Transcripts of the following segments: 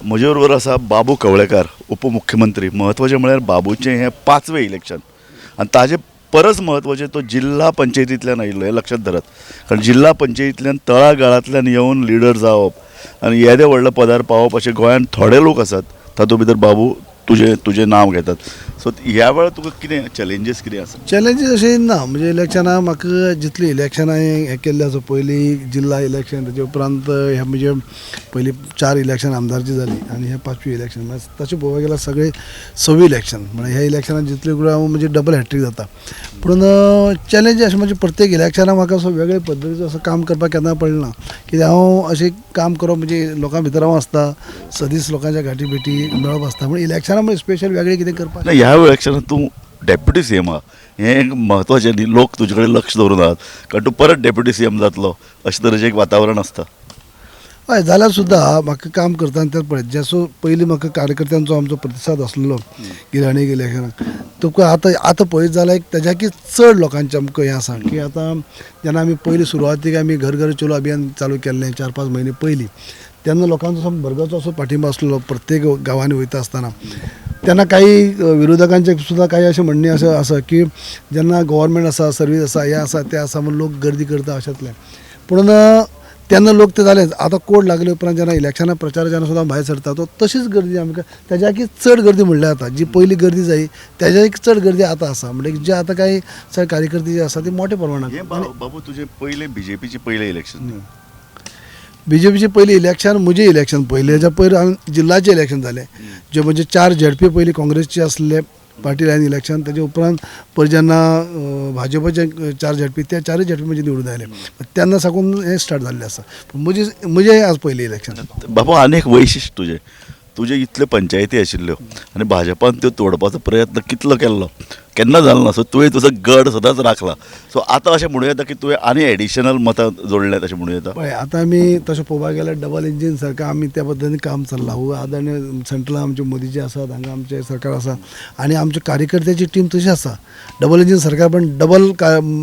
म्हजे बरोबर आसा बाबू कवळेकार, उपमुख्यमंत्री. म्हत्वाचें म्हळ्यार बाबूचें हें पांचवें इलेक्शन आनी ताजे परस म्हत्वाचें तो जिल्हा पंचायतींतल्यान आयिल्लो हें लक्षांत धरात, कारण जिल्हा पंचायतींतल्यान तळागाळांतल्यान येवन लिडर जावप आनी येदे व्हडल्या पदार पावप अशें गोंयांत थोडे लोक आसात, तातूंत भितर बाबू तुजें तुजें नांव घेतात. सो ह्या वेळार तुका कितें चॅलेंजीस कितें आसा? चॅलेंजीस अशें ना, म्हणजे इलेक्शनां म्हाका जितली इलेक्शनां हें केल्लें आसा, पयलीं जिल्हा इलेक्शन, ताजे उपरांत हे म्हणजे पयलीं 4 इलेक्शन आमदारची जाली आनी हें 5वी इलेक्शन, म्हळ्यार तशें पळोवपाक गेल्यार सगळे 6वी इलेक्शन, म्हळ्यार ह्या इलेक्शनान जितले कडेन हांव म्हणजे डबल हॅट्रीक जाता. पूण चॅलेंज अशें म्हणजे प्रत्येक इलेक्शनाक म्हाका असो वेगळे पद्दतीचो असो काम करपाक केन्ना पडलें ना, कित्याक हांव अशें काम करप म्हणजे लोकां भितर हांव आसता, सदींच लोकांच्या गांठी भेटी मेळप आसता, पूण इलेक्शनाक म्हणजे स्पेशल वेगळें कितें करपाक ना. ह्या इलेक्शनात तूं डेप्युटी सी एम आहा, हें एक म्हत्वाचें न्ही, लोक तुजे कडेन लक्ष दवरून आहात कारण तूं परत डेप्युटी सी एम जातलो अशें तरेचें एक वातावरण आसता. हय, जाल्यार सुद्दां म्हाका काम करतना तें पळय, जसो पयलीं म्हाका कार्यकर्त्यांचो आमचो प्रतिसाद आसलेलो गिराणीक इलेक्शनाक, तुका आतां आतां पळयत जाल्यार एक तेज्याकी चड लोकांचें आमकां हें आसा की आतां जेन्ना आमी पयलीं सुरवातीक आमी घर घर चलो अभियान चालू केल्लें 4-5 म्हयने पयलीं, तेन्ना लोकांचो असो भरगचो असो पाठिंबो आसलेलो प्रत्येक गांवांनी वयता आसतना. तेन्ना काही विरोधकांचे सुद्दां काही अशें म्हणणें अशें आसा की जेन्ना गव्हर्मेंट आसा, सर्वीस आसा, हें आसा तें आसा म्हूण लोक गर्दी करता अशेंतलें, पूण तेन्ना लोक ते जाले. आतां कोड लागले उपरांत जेन्ना इलेक्शना प्रचार जेन्ना सुद्दां भायर सरता तो तशीच गर्दी आमकां तेज्याकी चड गर्दी म्हणल्यार जाता, जी पयलीं गर्दी जायी तेज्याकी चड गर्दी आतां आसा, म्हणजे जे आतां कांय चड कार्यकर्ते जे आसा ते मोठे प्रमाणात. हें बाबू तुजें पयलें बीजेपीचें पयलें इलेक्शन? बीजेपीचें पयलें इलेक्शन म्हजें इलेक्शन पयलें, हेज्या पयर हांवें जिल्लाचें इलेक्शन जालें, जे म्हणजे 4 झेडपी पयलीं काँग्रेसचे आसले पार्टी लायन इलेक्शन, तेजे उपरांत पयर जेन्ना भाजपाचे 4 झेडपी, त्या 4 झेडपी म्हणजे निवडून आयले, तेन्ना साकून हें स्टार्ट जाल्लें आसा. म्हजें म्हजें आज पयलें इलेक्शन. बाबू आनी एक वैशिश्ट तुजें, तुजे इतल्यो पंचायती आशिल्ल्यो आनी भाजपान त्यो तोडपाचो प्रयत्न कितलो केल्लो केन्ना जालो ना, सो तुवें तुजो गड सदांच राखला. सो आतां अशें म्हणूं येता की तुवें आनी एडिशनल मतां जोडल्यात अशें म्हणूं येता? पळय आतां आमी तशें पळोवपाक गेल्यार डबल इंजीन सरकार आमी त्या पद्दतीन काम चल्लां. हो आदरणीय सेंट्रलान आमचे मोदीजी आसात, हांगा आमचें सरकार आसा आनी आमच्या कार्यकर्त्याची टीम तशी आसा. डबल इंजीन सरकार पण डबल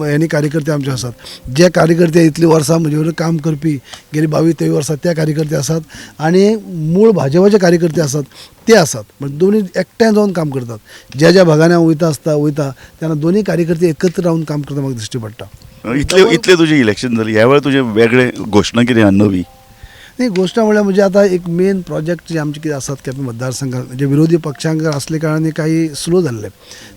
हेनी कार्यकर्ते आमचे आसात, जे कार्यकर्ते इतलीं वर्सां म्हजे बरोबर काम करपी गेली 22-23 वर्सां त्या कार्यकर्ते आसात आनी मूळ भाजपाचे कार्यकर्ते आसात ते आसात, म्हणजे दोनी एकठांय जावन काम करतात. ज्या ज्या भागांनी हांव वयता आसता वयता तेन्ना दोनी कार्यकर्ते एकत्र रावन काम करता म्हाका दिश्टी पडटा. इतले इतले तुजें इलेक्शन जालें, ह्या वेळार तुजें वेगळें घोशणा कितें आहा नवी? न्ही, घोशणा म्हणल्यार म्हणजे आतां एक मेन प्रोजेक्ट जे आमचे कितें आसात केपें मतदारसंघात, म्हणजे विरोधी पक्षांक आसले कारणान काही स्लो जाल्ले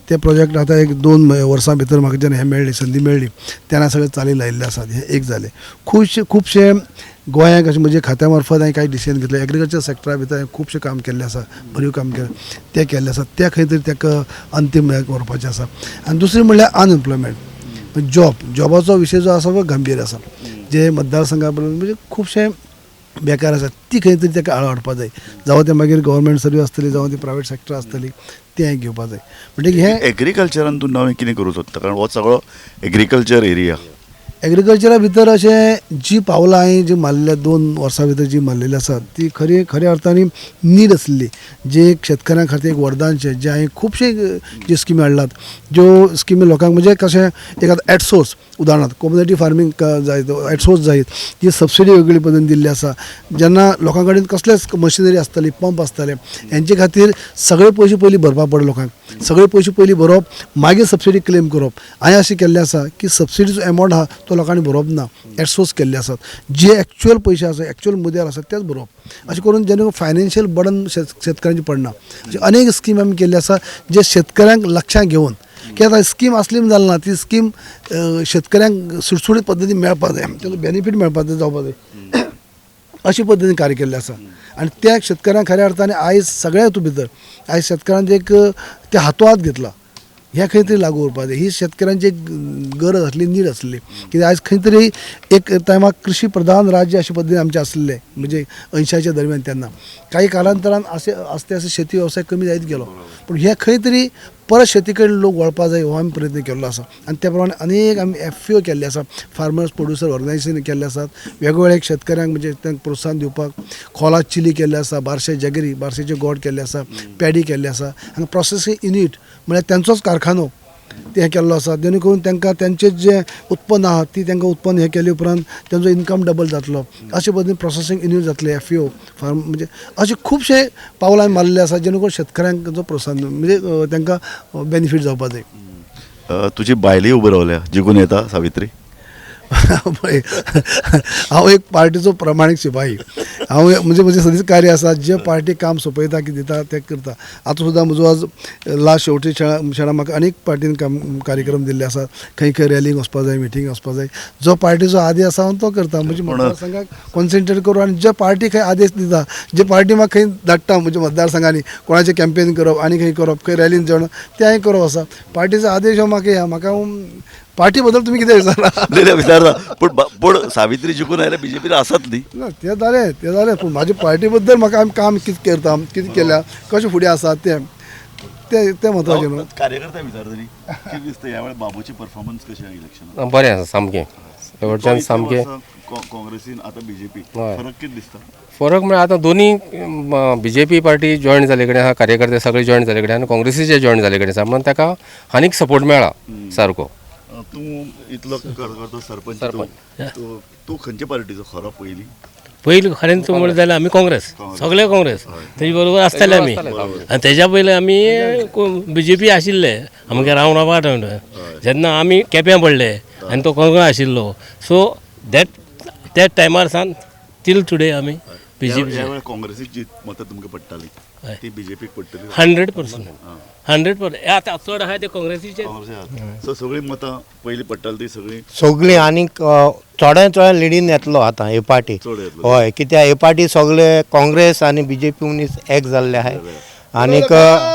ते प्रोजेक्ट आतां 1-2 वर्सां भितर म्हाका जेन्ना हें मेळ्ळी संदी मेळ्ळी तेन्ना सगळें चाली लायिल्ले आसात. हें एक जालें. खुबशे खुबशे गोंयांक अशें म्हणजे खात्या मार्फत हांवें कांय डिसिजन घेतले. एग्रीकल्चर सेक्टरा भितर हांवें खुबशें काम केल्लें आसा, बरीव काम केलें तें केल्लें आसा, तें खंय तरी ताका अंतीम हें व्हरपाचें आसा. आनी दुसरें म्हणल्यार अनएम्प्लॉयमेंट, जॉब, जॉबाचो विशय जो आसा तो गंभीर आसा. जे मतदारसंघा म्हणजे खुबशे बेकार आसा ती खंय तरी ताका आळो हाडपा जाय, जावं तें मागीर गव्हर्मेंट सर्वीस आसतली, जावं ती प्रायवेट सेक्टर आसतली, तें घेवपा जाय. म्हणटकीर हें एग्रीकल्चरान तूं नवें कितें करूं सोदता? कारण हो सगळो एग्रीकल्चर एरिया. एग्रीकल्चरा भितर अशें जी पावलां हांवें जी मारल्या 2 वर्सां भितर जी मारलेली आसा ती खरी खऱ्या अर्थान नीड आसली, जी एक शेतकऱ्यां खातीर एक वरदानशें, जें हांवें खुबशे जी स्किमी हाडल्यात, ज्यो स्किमी लोकांक म्हणजे कशें एक आतां एटसोर्स उदाहरणार्थ कम्युनिटी फार्मींग जायत, एटसोर्स जायत, जी सबसिडी वेगळी पद्दतीन दिल्ली आसा, जेन्ना लोकां कडेन कसलेच मशिनरी आसताली, पंप आसताले, हेंचे खातीर सगळे पयशे पयलीं भरपाक पडटा लोकांक, सगळे पयशे पयलीं भरप मागीर सबसिडी क्लेम करप. हांवें अशें केल्लें आसा की सबसिडीचो एमावंट आहा तो लोकांनी भरप ना, एटसोर्स केल्ले आसात, जे एक्चुअल पयशे आसा एक्चुअल मुद्यार आसा तेच भरप, अशें करून जेन्ना फायनान्शियल बर्डन शेतकऱ्यांचेर पडना. अशे अनेक स्कीम आमी केल्ली आसा जे शेतकऱ्यांक लक्षांत घेवन की आतां स्कीम आसली म्हूण जालें ना, ती स्कीम शेतकऱ्यांक सुटसुटीत पद्दतीन मेळपाक जाय, ताचो बेनिफीट मेळपाक जाय, जावपाक जाय, अशे पद्दतीन कार्य केल्लें आसा. आनी त्या शेतकऱ्यांक खऱ्या अर्थान आयज सगळ्या हितून भितर आयज शेतकऱ्यांक एक ते हातो हात घेतला, हें खंय तरी लागू उरपाक जाय. ही शेतकऱ्यांची एक गरज आसली, नीड आसली, कित्याक आयज खंय तरी एक टायमाक कृशी प्रधान राज्य अशे पद्दतीन आमचें आसलें, म्हणजे 80च्या दरम्यान, तेन्ना काही कालांतरान अशें आस्ते आस्ते शेती वेवसाय कमी जायत गेलो, पूण हें खंय तरी परत शेती कडेन लोक वळपाक जाय हो आमी प्रयत्न केल्लो आसा. आनी त्या प्रमाणे अनेक आमी एफ पी ओ केल्ले आसा, फार्मर्स प्रोड्युसर ऑर्गनायजेशन केल्ले आसात, वेगवेगळ्या शेतकऱ्यांक म्हणजे तांकां प्रोत्साहन दिवपाक खोला चिली केल्ले आसा, बारशे जगरी बारशेचे गोड केल्ले आसा, पॅडी केल्ले आसा. हांगा प्रोसेसींग युनीट म्हळ्यार तांचोच कारखानो ते हें केल्लो आसा, जेणे करून तांकां तेंचें जें उत्पन्न आहा ती तांकां उत्पन्न हें केले उपरांत तेंचो इनकम डबल जातलो. अशे पद्दतीन प्रोसेसींग युनीट जातलें, एफईओ फार्म, म्हणजे अशे खुबशे पावलां मारलेले आसा जेणे करून शेतकऱ्यांक तांचो प्रोत्साहन म्हणजे तांकां बेनिफीट जावपा जाय. तुजी बायलय उबी रावल्या, जिखून येता सावित्री? पळय, हांव एक पार्टीचो प्रमाणीक शिपाही. हांव म्हणजे म्हजें सदींच कार्य आसा, जे पार्टी काम सोंपयता कितें दिता तें करता. आतां सुद्दां म्हजो आज लास्ट शेवटी क्षणा म्हाका अनेक पार्टीन काम कार्यक्रम दिल्ले आसा, खंय खंय रॅलींक वचपा जाय, मिटींग वचपा जाय, जो पार्टीचो आदेश आसा हांव तो करता. म्हजे मतदारसंघाक कॉन्सन्ट्रेट करून आनी जे पार्टी खंय आदेश दिता, जे पार्टी म्हाका खंय धाडटा म्हज्या मतदारसंघांनी कोणाचें कॅम्पेन करप आनी खंय करप, खंय रॅलीन जेवण तें हांवें करप आसा. पार्टीचो आदेश हो म्हाका म्हाका पार्टी बद्दल तुमी कितें विचारला? नाही विचारता, पूण पूण सावित्री जिखून आयल्यार बीजेपीन आसात न्ही? ना, तें जालें, तें जालें, पूण म्हाजे पार्टी बद्दल म्हाका आमी काम कितें करता, कितें केल्या, कशें फुडें आसा तें तें तें म्हत्वाचें न्हू. कार्यकर्ते विचारता न्ही, कितें दिसता ह्या वेळार बाबूची परफॉर्मन्स कशी आहे इलेक्शनात? बरें आसा सामकें, शेवटच्यान सामकें. काँग्रेसीन आतां बीजेपी, फरक कितें दिसता? फरक म्हळ्यार आतां दोनी बीजेपी पार्टी जॉयन जाल्ले कडेन आहा, कार्यकर्ते सगळे जॉयन जाल्ले कडेन आनी काँग्रेसीचे जॉयन जाल्ले कडेन आसा, म्हणून ताका आनीक सपोर्ट मेळ्ळा सारको. तूं इतलो करतो सरपंच, तूं खंयच्या पार्टीचो खरो पयलीं? पयलीं खरें म्हणलें जाल्यार आमी काँग्रेस, सगळे काँग्रेस तेजे बरोबर आसताले आमी, आनी तेज्या पयलीं आमी बीजेपी आशिल्ले. आमगे रावणा वाट जेन्ना आमी केप्यां पडले आनी तो काँग्रेस आशिल्लो, सो that त्या टायमार सान टील टुडे आमी बीजेपी. ह्या वेळार काँग्रेसीची मतां तुमकां पडटाली ती बीजेपीक पडटली? 100%, 100%. आतां चड आहा ते काँग्रेसीचे. सो सगळीं मतां पयलीं पडटाली ती सगळीं सगळीं आनीक चोड्यान चोड्यान लिडीन येतलो आतां हे पार्टी. हय, कित्याक हे पार्टी सगळे काँग्रेस आनी बीजेपी मनीस एक जाल्ले आहाय आनीक आतां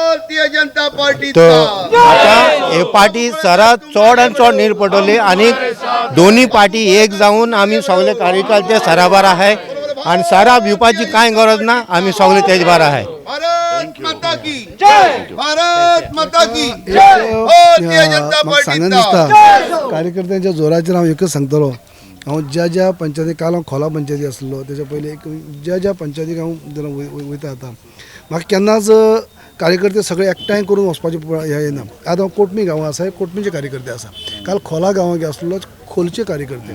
हे पार्टी सरा चड आनी चड नीर पडटली आनी दोनी पार्टी एक जावन आमी सगळे कार्यकर्ते सराबार आहाय आनी सरा भिवपाची कांय गरज ना, आमी सगळे तेज बार आहाय. भारत माता की जय, भारत माता की जय. म्हाका सांगन दिसता कार्यकर्त्यांच्या जोराचेर हांव एकच सांगतलो, हांव ज्या ज्या पंचायती, काल हांव खोला पंचायती आसलो, तेच्या पयलीं एक ज्या ज्या पंचायतीक हांव जेन्ना वयता आतां म्हाका केन्नाच कार्यकर्ते सगळे एकठांय करून वचपाचें हें येना. आतां हांव कोटमी गांवां आसा, कोटमीचे कार्यकर्ते आसा, काल खोला गांवांक आसलो खोलचे कार्यकर्ते,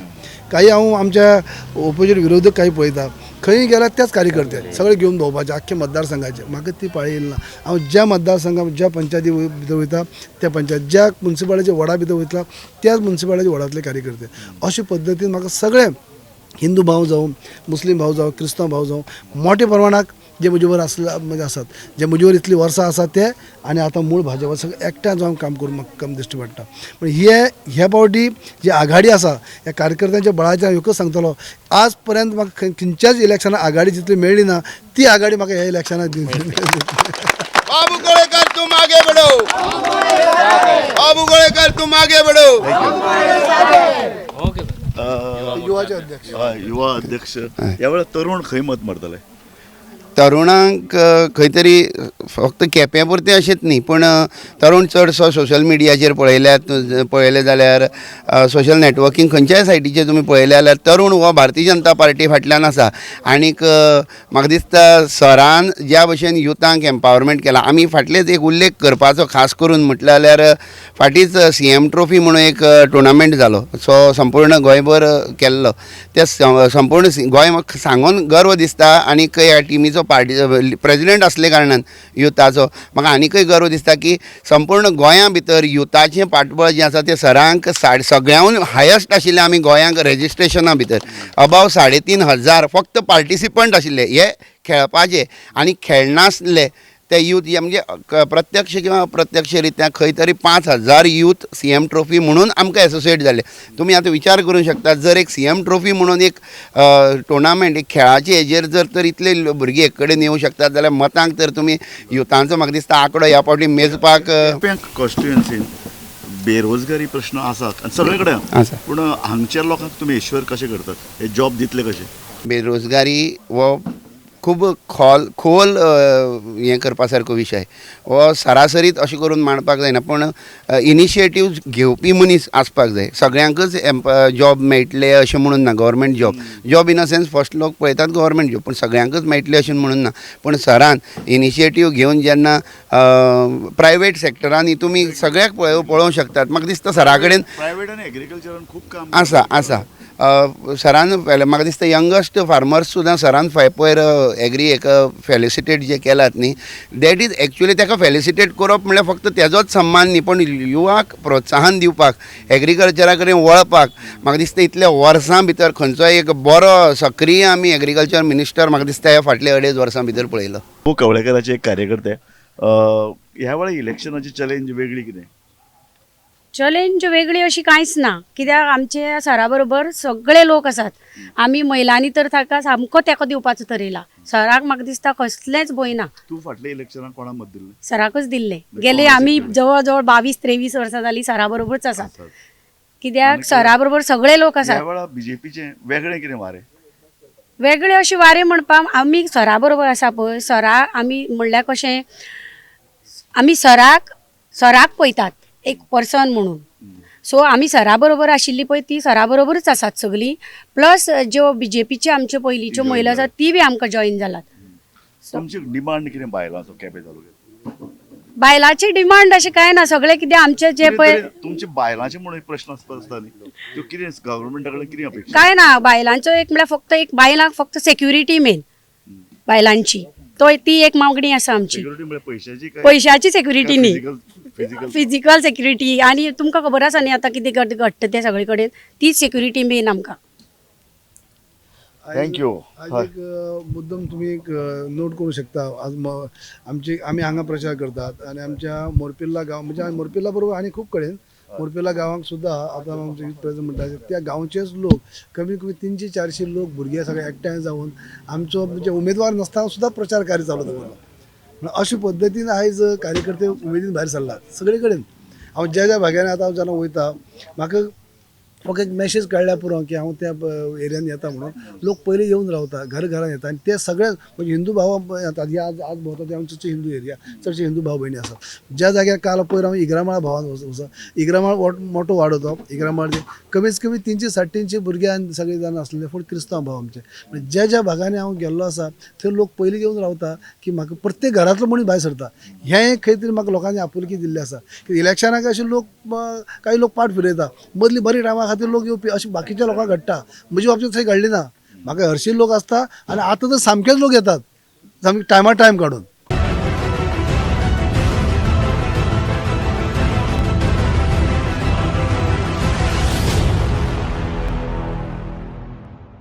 काही हांव आमच्या ओपोजीट विरोधक काही पळयता, खंय गेल्यार त्याच कार्यकर्ते सगळे घेवन भोंवपाचे आख्खे मतदारसंघाचे. म्हाका ती पाळी येयली ना. हांव ज्या मतदारसंघात ज्या पंचायती भितर वयता त्या पंचायत, ज्या मुन्सिपालिटीच्या वॉर्डा भितर वयता त्याच मुन्सिपालिटीच्या वॉर्डांतले कार्यकर्ते, अशे पद्दतीन म्हाका सगळे हिंदू भाव जावं, मुस्लीम भाव जावं, क्रिस्तांव भाव जावं, मोठ्या प्रमाणाक जे म्हजे बरोबर आसले म्हणजे आसात, जे म्हजे बरोबर इतलीं वर्सां आसात ते आनी आतां मूळ भाजपा सगळे एकठांय जावन काम करून म्हाका काम दिश्टी पडटा. पूण हे ह्या फावटी जी आघाडी आसा ह्या कार्यकर्त्यांच्या बळाचेर हांव एकच सांगतलो, आज पर्यंत म्हाका खंयच्याच इलेक्शनाक आघाडी जितली मेळ्ळी ना ती आघाडी म्हाका ह्या इलेक्शनाक दिली. बाबू गोळेकर तुम आगे बढ़ो, बाबू गोळेकर तुम आगे बढ़ो. ओके. युवाचे अध्यक्ष, युवा अध्यक्ष, ह्या वेळार तरुण खंय मत मारतले? तरुणांक खंय तरी फक्त केप्यां पुरतें अशेंच न्ही, पूण तरुण चडसो सोशल मिडियाचेर पळयलें जाल्यार सोशल नॅटवर्कींग खंयच्याय सायटीचेर तुमी पळयलें जाल्यार तरुण हो भारतीय जनता पार्टी फाटल्यान आसा. आनीक म्हाका दिसता सरान ज्या भशेन युथांक एम्पावरमेंट केलां, आमी फाटलेच एक उल्लेख करपाचो खास करून म्हटलें जाल्यार फाटींच सीएम ट्रॉफी म्हणून एक टुर्नामेंट जालो, सो संपूर्ण गोंयभर केल्लो, त्या संपूर्ण गोंय म्हाका सांगून गर्व दिसता. आनीक ह्या टिमीचो पार्टी प्रेजिडेंट आसले कारणान युथाचो म्हाका आनीकय गर्व दिसता की संपूर्ण गोंया भितर युथाचें पाठबळ जें आसा तें सरांक सगळ्याहून हायस्ट आशिल्लें. आमी गोंयांक रेजिस्ट्रेशना भितर अबाव 3500 फक्त पार्टिसिपंट आशिल्ले हे खेळपाचे आनी खेळनासले ते यूथ म्हणजे प्रत्यक्ष किंवा अप्रत्यक्ष रित्या खंय तरी 5000 यूथ सीएम ट्रॉफी म्हणून आमकां एसोसिएट जाले. तुमी आतां विचार करूंक शकता, जर एक सीएम ट्रॉफी म्हणून एक टुर्नामेंट एक खेळाचे हेजेर जर तर इतले भुरगीं एक कडेन येवं शकतात जाल्यार मतांक तर तुमी युथांचो म्हाका दिसता आंकडो ह्या फावटी मेजपाक. कॉन्स्टिट्युएन्सीन बेरोजगारी प्रश्न आसात आनी सगळे कडेन आसा, पूण हांगच्या लोकांक तुमी एश्युअर कशें करतात हे जॉब दितले कशे? बेरोजगारी हो खूब खोल खोल हें करपा सारको विशय हो सरासरीत अशें करून मांडपाक जायना पूण इनिशिएटीव घेवपी मनीस आसपाक जाय. सगळ्यांकच जॉब मेळटले अशें म्हणून ना, government job job in a sense first लोक पळयतात गव्हर्मेंट जॉब, पूण सगळ्यांकच मेळटले अशें म्हणून ना. पूण सरान इनिशिएटीव घेवन जेन्ना प्रायवेट सेक्टरांनी तुमी सगळ्याक पळोवंक शकतात. म्हाका दिसता सरा कडेन प्रायवेट आनी एग्रीकल्चरान खूब काम आसा आसा. सरान म्हाका दिसता यंगस्ट फार्मर्स सुद्दां सरान पयर एग्री एक फेलिसिटेट जे केलात न्ही, that is actually ताका फेलिसिटेट करप म्हणल्यार फक्त तेजोच सन्मान न्ही, पण युवाक प्रोत्साहन दिवपाक, एग्रीकल्चरा कडेन वळपाक म्हाका दिसता इतल्या वर्सां भितर खंयचोय एक बरो सक्रीय आमी एग्रीकल्चर मिनिस्टर म्हाका दिसता ह्या फाटल्या 2.5 वर्सां भितर पळयलो. बाबू कवळेकराचे एक कार्यकर्ते, ह्या वेळा इलेक्शनाची चॅलेंज वेगळी कितें? चॅलेंज वेगळी अशी कांयच ना, कित्याक आमचे सरा बरोबर सगळे लोक आसात. आमी महिलांनी तर ताका सामको तेंको दिवपाचो थरयला. सराक म्हाका दिसता कसलेंच भंय ना. तूं फाटल्या इलेक्शनाक कोणाक मत दिल्लें? सराकच दिल्लें. गेले आमी जवळ जवळ 22-23 वर्सां जालीं सरा बरोबरच आसात, कित्याक सरा बरोबर सगळे लोक आसात. ह्या वेळा बीजेपीचें वेगळें कितें वारें? वेगळें अशें वारें म्हणपाक आमी सरा बरोबर आसा पळय. सरा आमी म्हणल्यार कशें, आमी सराक सराक पळयतात एक पर्सन म्हणून. सो आमी सरा बरोबर आशिल्ली पळय ती सरा बरोबरच आसात सगळीं. प्लस ज्यो बीजेपीच्यो आमच्यो पयलींच्यो महिला आसात ती बी आमकां जॉयन जालात. तुमची डिमांड कितें बायलांचो केपें तालुक्यात? बायलांची डिमांड अशें कांय ना, सगळें कितें आमचें जें पळय तुमचे बायलांचे म्हणून एक प्रश्न आसता आसता न्ही, त्यो कितें गव्हर्मेंटा कडेन कितें अपेक्षा? कांय ना, बायलांचो एक म्हळ्यार फक्त एक बायलांक फक्त सेक्युरिटी मेन बायलांची, तो ती एक मागणी आसा आमची. सेक्युरिटी म्हळ्यार पयशाची काय? पयशाची सेक्युरिटी न्ही, फिजिकल फिजिकल सेक्युरिटी. आनी तुमकां खबर आसा न्ही आतां कितें घडटा तें सगळे कडेन, तीच सेक्युरिटी मेन आमकां. Thank you. आज एक मुद्दम तुमी एक नोट करूं शकता. आज आमची आमी हांगा प्रचार करतात आनी आमच्या मोरपिल्ला गांव म्हणजे मोरपिल्ला बरोबर आनी खूब कडेन मोरपिल्ला गांवांक सुद्दां आतां आमचे प्रेजेंट म्हणटा त्या गांवचेच लोक कमीत कमी 300-400 लोक भुरगे सगळे एकठांय जावन आमचो म्हणजे उमेदवार नासतना सुद्दां प्रचार कार्य चालू दवरलो. अशे पद्दतीन आयज कार्यकर्ते उमेदीन भायर सरलात सगळे कडेन. हांव ज्या ज्या भाग्यांनी आतां हांव जेन्ना वयता म्हाका म्हाका एक मॅसेज कळ्ळ्यार पुरो की हांव त्या एरियान येता म्हणून लोक पयलीं येवन रावता, घर घरान येता आनी ते सगळे म्हणजे हिंदू भाव येतात. हे आज आज भोंवता ते आमचे चडशे हिंदू एरिया, चडशे हिंदू भाव भयणी आसात. ज्या जाग्यार काल पयर हांव इग्रामाळ भावान वचा, इग्रामाळ मोठो वाडो तो इग्रामाळ कमीत कमी 300-350 भुरगे आनी सगळे जाण आसले फूड क्रिस्तांव भाव आमचे. म्हणजे ज्या ज्या भागांनी हांव गेल्लो आसा थंय लोक पयलीं येवन रावता की म्हाका प्रत्येक घरांतलो मनीस भायर सरता. हें खंय तरी म्हाका लोकांनी आपुलकी दिल्ली आसा की इलेक्शनाक अशे लोक कांय लोक पाट फिरयता, मदली बरी टायमा खातीर लोक येवपी अशें बाकीच्या लोकांक घडटा. म्हजे बाबतींत थंय घडली ना, म्हाका हरशीं लोक आसता आनी आतां तर सामकेच लोक येतात सामके टायमा टायम काडून.